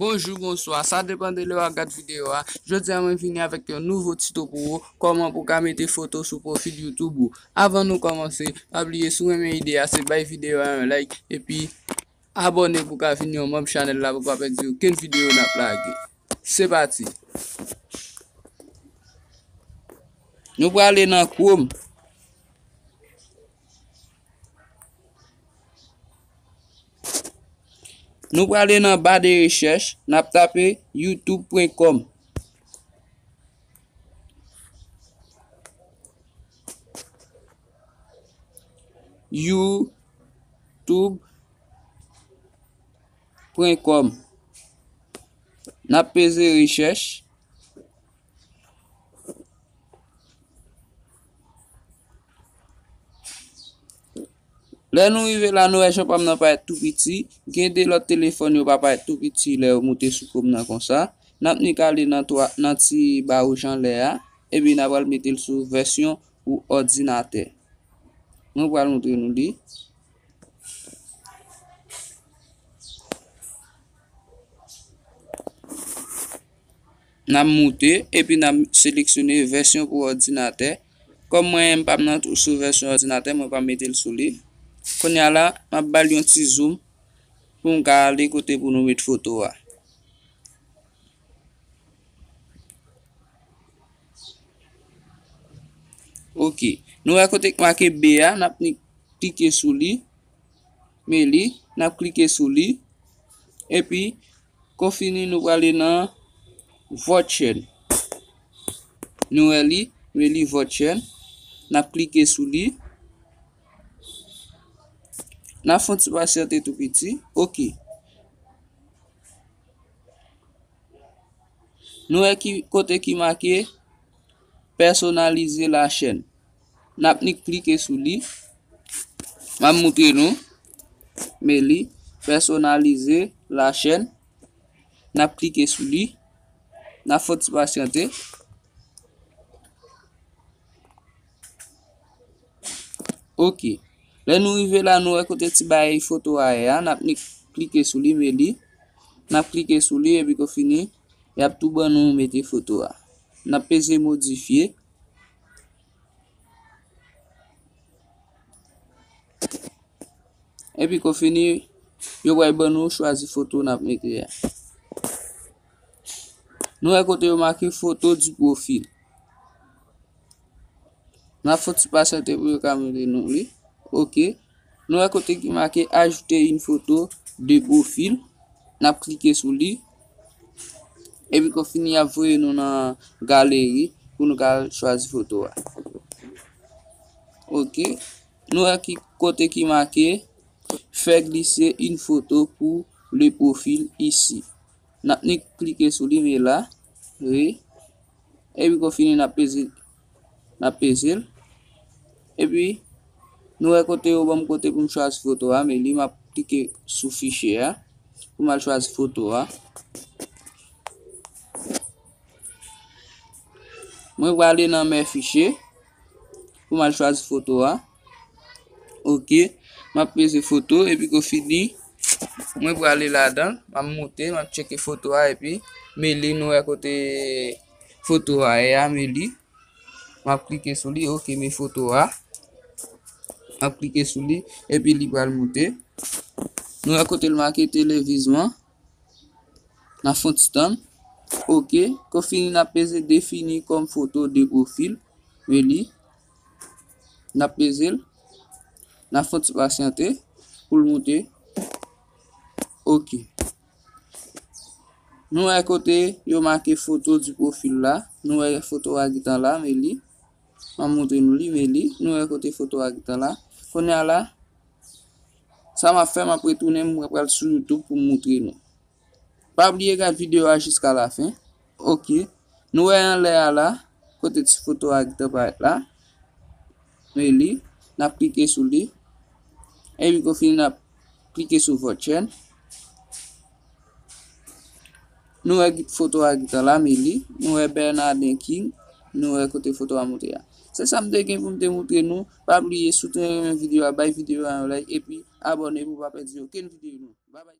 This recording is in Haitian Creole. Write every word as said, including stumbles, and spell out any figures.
Bonjou, bonswa, sa depann de lè w ap gad videyo a. Jodi a, mwen vini avèk yon nouvo tito pou ou, kòman pou w ka mete foto sou pwofil YouTube ou. Avan nou kòmanse, pa bliye, si w renmen ide a, se bay videyo a yon like, epi abòne pou w ka vin yon manm chanèl la pou w pa pèdi okenn videyo n ap lage. Se pati! Nou prale nan Chrome. Nou prale nan ba de rechèch, n ap tape youtube pwen kòm. youtube pwen kòm. N ap peze rechèch. Lè nou rive la, nou wè jan pa m nan parèt tou piti. Gen de lòt telefòn yo pa parèt tou piti lè yo moute sou Chrome nan konsa. N ap nik ale nan twa, nan ti ba wouj anlè a, epi n a pral mete l sou vèsyon pou òdinatè. Mwen pral montre nou li. N ap moute, epi n ap seleksyone vèsyon pou òdinatè. Kòm mwen, m p ap nan sou vèsyon òdinatè, mwen p ap mete l sou li. Kounye a la, m ap ba l yon ti zoom pou m ka ale kote pou nou met foto a. Ok. Nou wè kote k make B a, n ap ni-, klike sou li. Men li, n ap klike sou li. Epi, konfini, nou prale nan Vòtchèn. Nou wè li, men li Vòtchèn. N ap klike sou li. N ap fè yon ti pasyante tou piti. Ok. Nou wè ki kote ki make pèsonalize la chèn. N ap ni klike sou li. M ap montre nou. Men li, pèsonalize la chèn. N ap klike sou li. N ap fè yon ti pasyante. Ok. Lè nou rive la, nou wè kote ti bagay foto a ye a, n ap ni-, klike sou li, men li. N ap klike sou li, epi konfini, y ap tou ban nou mete foto a. N ap peze modifye. Epi konfini, yo pral ban nou chwazi foto n ap mete a. Nou wè kote yo make photo du profil. N ap fè yon ti pasyante pou yo ka montre nou li. Ok. Nou wè kote ki make ajouter une photo de profil. N ap klike sou li. Epi konfini, y ap voye nou nan galeri pou nou ka chwazi foto a. Ok. Nou wè ki kote ki make faire glisser une photo pour le profil ici. N ap ni klike sou li, men la. Wi. Epi konfini, n ap peze, n ap peze l. Epi, nou wè kote yo ban m kote pou m chwazi foto a, men li, m ap klike sou fichye a pou m al chwazi foto a. Mwen prale nan mes fichiers pou m al chwazi foto a. Ok. M ap peze foto, epi konfini, mwen prale ladan l, m ap moute, m ap tcheke foto a, epi men li, nou wè kote foto a ye a, men li. M ap klike sou li, ok, men foto a. M ap klike sou li, epi li pral moute. Nou wè kote l make televizman. N ap fè yon ti tann. Ok. Konfini, n ap peze définir comme photo de profil. Men li. N ap peze l. N ap fè yon ti pasyante pou l moute. Ok. Nou wè kote yo make photo du profil la. Nou wè foto a gentan la, men li. M ap montre nou li, men li. Nou wè kote foto a gentan la. Kounye a la, sa m ap fè, m ap retounen, mwen pral sou YouTube pou m montre nou. Pa bliye gad videyo a jiska lafen. Ok. Nou wè anlè a la, kote ti foto a gentan parèt la. Men li, n ap klike sou li. Epi konfini, n ap klike sou vòtchèn. Nou wè foto a gentan la, men li. Nou wè Bernardin King. Nou wè kote foto a monte a. Se sa m te gen pou m te montre nou. Pa bliye, si w te renmen videyo a, bay videyo a yon like. Epi, abòne pou w pa pèdi okenn videyo nou. Babay.